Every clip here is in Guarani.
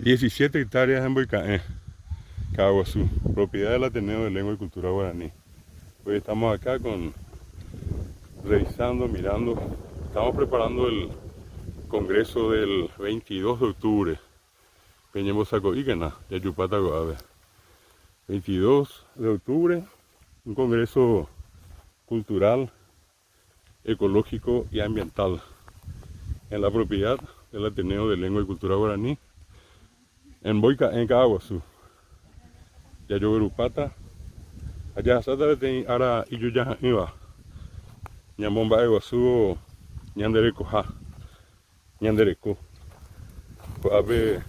17 hectáreas en Mboika'ẽ, Caaguazú, propiedad del Ateneo de Lengua y Cultura Guaraní. Hoy estamos acá con revisando, mirando, estamos preparando el congreso del 22 de octubre. Peñembosako'íkena, jajupáta ko'ápe. 22 de octubre, un congreso cultural, ecológico y ambiental en la propiedad del Ateneo de Lengua y Cultura Guaraní en Mboika'ẽ Ka'aguasu. Jajoguerupáta ha jahasáta peteĩ ára ijojaha'ỹva ñamomba'eguasúvo ñande rekoha, ñande reko. Ko'ápe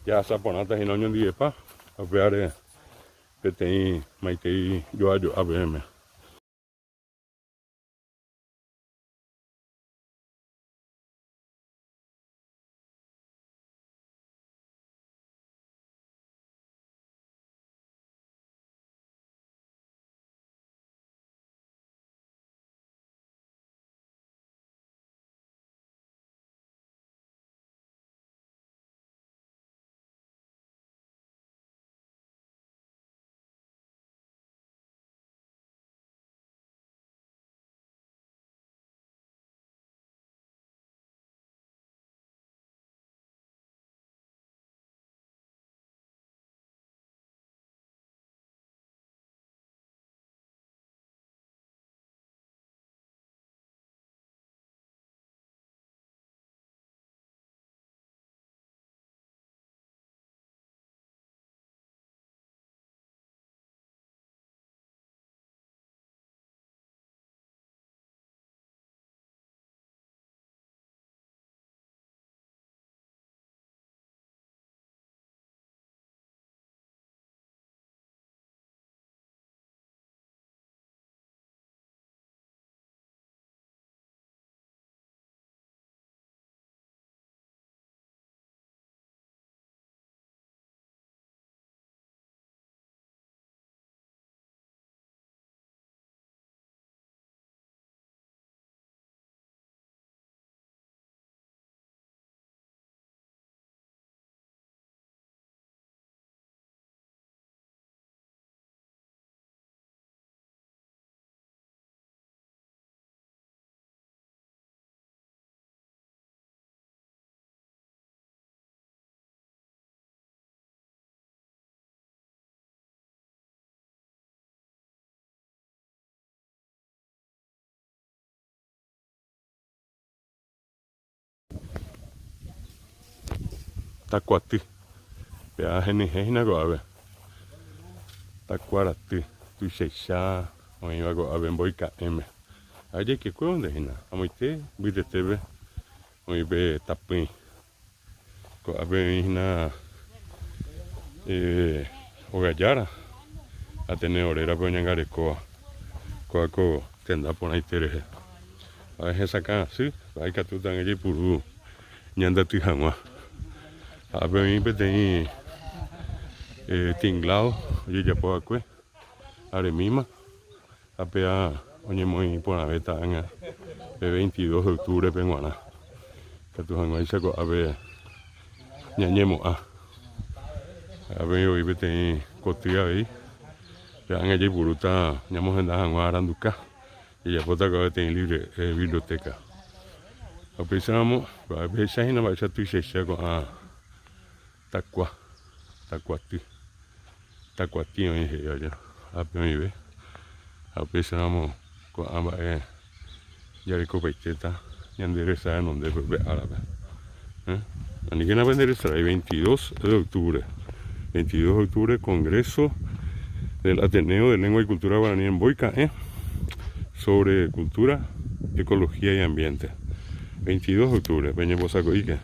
jahasa porãta hína oñondivepa ha upévare peteĩ maitei joajo'a peẽme. Takuaty. Péva henyhẽ hína ko'ápe. Takuaraty tuichaicha oĩva ko'ápe mboika'ẽme. Ha jaikekuévonte hína. Amoite mbytetépe oĩ pe tapỹi. Ko'ápe oĩ hína ogajára Ateneo rérape oñangarekóva. Kóva ko tenda porãite rehe. Ha hesakã asy, ha ikatúta jaipuru ñandaty hag̃ua. Ha ápe oĩ peteĩ tinglado ojejapo va'ekue aremíma ha péva oñemoĩ porãvéta ág̃a pe 22 de octubre-pe g̃uarã. Ikatu hag̃uáicha ko'ápe ñañemo'ã. Ápe oĩ voi peteĩ koty avei pe ág̃a jaipurúta ñamohenda hag̃ua aranduka. Jajapóta ko'ápe peteĩ libre biblioteca. Ha upéicharamo, ko'ápe pehecha hína mba'éicha tuichaicha ko'ã takua, takuaty, takuatĩ oĩ he'i aja, ápe oĩve. Ha upéicharamo ko'ã mba'e jarekopaitéta ñande resa renondépe upe árape. Aníkena pende resarái 22 de octubre, 22 de octubre Congreso del Ateneo de Lengua y Cultura Guaraní en Mboika'ẽ sobre cultura, ecología y ambiente. 22 de octubre, peñembosako'íke.